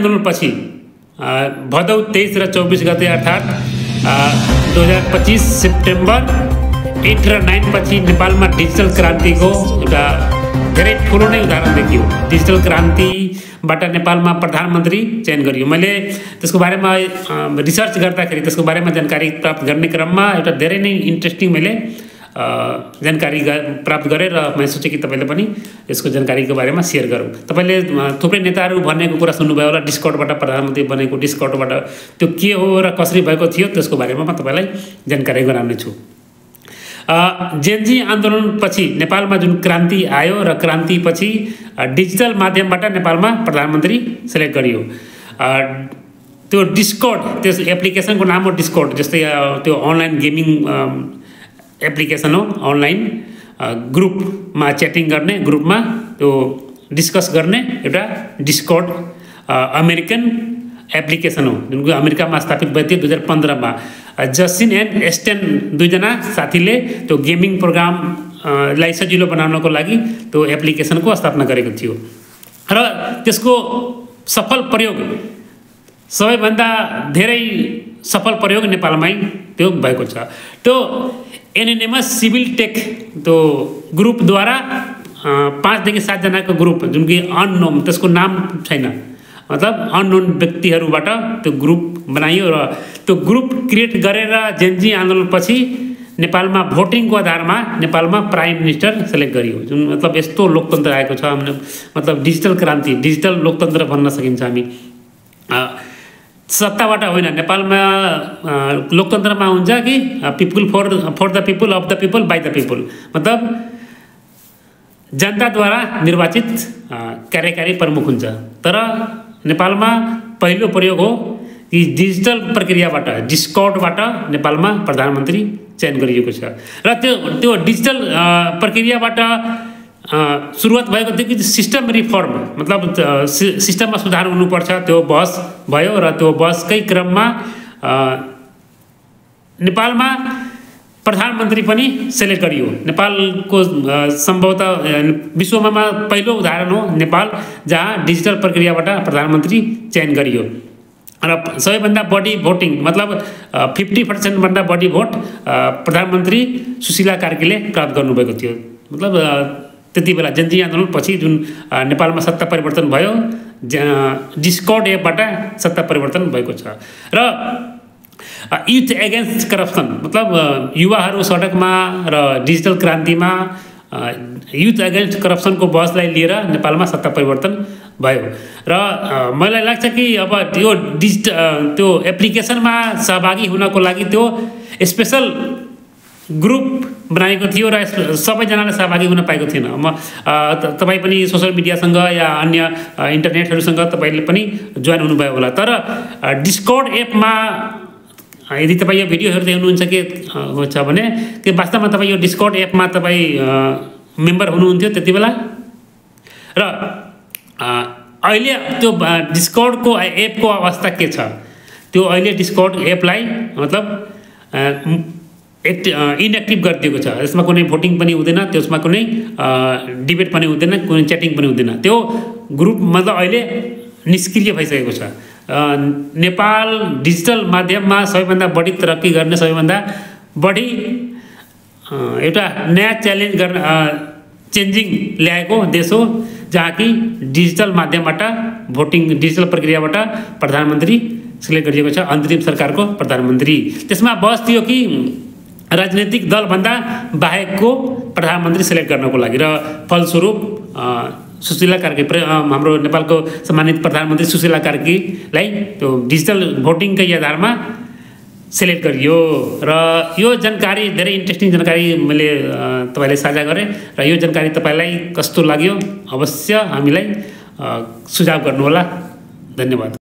आन्दोलनपछि भदौ 23 र 24 गते अर्थात् 2025 सेप्टेम्बर 8 र 9 पछि नेपालमा डिजिटल क्रान्तिको एउटा धेरै ठुलो नै उदाहरण देखियो। डिजिटल क्रान्तिबाट नेपालमा प्रधानमन्त्री चयन गरियो। मैले त्यसको बारेमा रिसर्च गर्दाखेरि त्यसको बारेमा जानकारी प्राप्त गर्ने क्रममा एउटा धेरै नै इन्ट्रेस्टिङ मैले जानकारी प्राप्त गरेँ र मैले सोचेँ कि तपाईँले पनि यसको जानकारीको बारेमा सेयर गरौँ। तपाईँले थुप्रै नेताहरू भनेको कुरा सुन्नुभयो होला, डिस्कर्डबाट प्रधानमन्त्री बनेको, डिस्कर्डबाट त्यो के हो र कसरी भएको थियो त्यसको बारेमा म तपाईँलाई जानकारी गराउने छु। जेनजी आन्दोलनपछि नेपालमा जुन क्रान्ति आयो र क्रान्तिपछि डिजिटल माध्यमबाट नेपालमा प्रधानमन्त्री सेलेक्ट गरियो। त्यो डिस्कर्ड, त्यस एप्लिकेसनको नाम हो डिस्कर्ड, जस्तै त्यो अनलाइन गेमिङ एप्लिकेसन हो। अनलाइन ग्रुपमा च्याटिङ गर्ने, ग्रुपमा त्यो डिस्कस गर्ने एउटा डिस्कर्ड अमेरिकन एप्लिकेसन हो, जुन अमेरिकामा स्थापित भएको थियो 2015 मा। जस्टिन एन्ड एस्टेन दुईजना साथीले त्यो गेमिङ प्रोग्रामलाई सजिलो बनाउनको लागि त्यो एप्लिकेसनको स्थापना गरेको थियो र त्यसको सफल प्रयोग, सबैभन्दा धेरै सफल प्रयोग नेपालमै त्यो भएको छ। त्यो एनोनिमस सिभिल टेक त्यो ग्रुपद्वारा 5 देखि 7 जनाको ग्रुप, जुन कि अननोन, त्यसको नाम छैन, मतलब अननोन व्यक्तिहरूबाट त्यो ग्रुप बनाइयो र त्यो ग्रुप क्रिएट गरेर जेनजी आन्दोलनपछि नेपालमा भोटिङको आधारमा नेपालमा प्राइम मिनिस्टर सेलेक्ट गरियो। जुन मतलब यस्तो लोकतन्त्र आएको छ, मतलब डिजिटल क्रान्ति, डिजिटल लोकतन्त्र भन्न सकिन्छ हामी। सत्ताबाट होइन, नेपालमा लोकतन्त्रमा हुन्छ कि people for the people, of the people, by the people, मतलब जनताद्वारा निर्वाचित कार्यकारी प्रमुख हुन्छ। तर नेपालमा पहिलो प्रयोग हो कि डिजिटल प्रक्रियाबाट, डिस्कर्डबाट नेपालमा प्रधानमन्त्री चयन गरिएको छ र त्यो डिजिटल प्रक्रियाबाट सुरुवात भएको थियो कि सिस्टम रिफर्म, मतलब सिस्टममा सुधार हुनुपर्छ, त्यो बहस भयो र त्यो बहसकै क्रममा नेपालमा प्रधानमन्त्री पनि सेलेक्ट गरियो। नेपालको सम्भवतः विश्वमा पहिलो उदाहरण हो नेपाल, जहाँ डिजिटल प्रक्रियाबाट प्रधानमन्त्री चयन गरियो र सबैभन्दा बढी भोटिङ, मतलब 50% भन्दा बढी भोट प्रधानमन्त्री सुशीला कार्कीले प्राप्त गर्नुभएको थियो। मतलब त्यति बेला जेनजी आन्दोलनपछि जुन नेपालमा सत्ता परिवर्तन भयो, डिस्कर्ड एपबाट सत्ता परिवर्तन भएको छ। र युथ एगेन्स्ट करप्सन, मतलब युवाहरू सडकमा र डिजिटल क्रान्तिमा युथ एगेन्स्ट करप्सनको बहसलाई लिएर नेपालमा सत्ता परिवर्तन भयो र मलाई लाग्छ कि अब त्यो एप्लिकेसनमा सहभागी हुनको लागि त्यो स्पेसल ग्रुप बनाएको थियो र सबैजनाले सहभागी हुन पाएको थिएन। तपाईँ पनि सोसल मिडियासँग या अन्य इन्टरनेटहरूसँग तपाईँले पनि जोइन हुनुभयो होला। तर डिस्कर्ड एपमा यदि तपाईँ यो भिडियो हेर्दै हुनुहुन्छ कि छ भने कि वास्तवमा तपाईँ यो डिस्कर्ड एपमा तपाईँ मेम्बर हुनुहुन्थ्यो त्यति बेला। र अहिले त्यो डिस्कर्डको एपको अवस्था के छ? त्यो अहिले डिस्कर्ड एपलाई मतलब इनएक्टिभ गरिदिएको छ। यसमा कुनै भोटिङ पनि हुँदैन, त्यसमा कुनै डिबेट पनि हुँदैन, कुनै च्याटिङ पनि हुँदैन। त्यो ग्रुप मतलब अहिले निष्क्रिय भइसकेको छ। नेपाल डिजिटल माध्यममा सबैभन्दा बढी तरक्की गर्ने, सबैभन्दा बढी एउटा नयाँ च्यालेन्ज गर्न चेन्जिङ ल्याएको देश हो, जहाँ कि डिजिटल माध्यमबाट भोटिङ, डिजिटल प्रक्रियाबाट प्रधानमन्त्री सेलेक्ट गरिएको छ, अन्तरिम सरकारको प्रधानमन्त्री। त्यसमा बहस थियो कि राजनैतिक दलभन्दा बाहेकको प्रधानमन्त्री सेलेक्ट गर्नको लागि र फलस्वरूप सुशीला कार्की, हाम्रो नेपालको सम्मानित प्रधानमन्त्री सुशीला कार्कीलाई त्यो डिजिटल भोटिङकै आधारमा सेलेक्ट गरियो। र यो जानकारी धेरै इन्ट्रेस्टिङ जानकारी मैले तपाईँलाई साझा गरेँ र यो जानकारी तपाईँलाई कस्तो लाग्यो अवश्य हामीलाई सुझाव गर्नुहोला। धन्यवाद।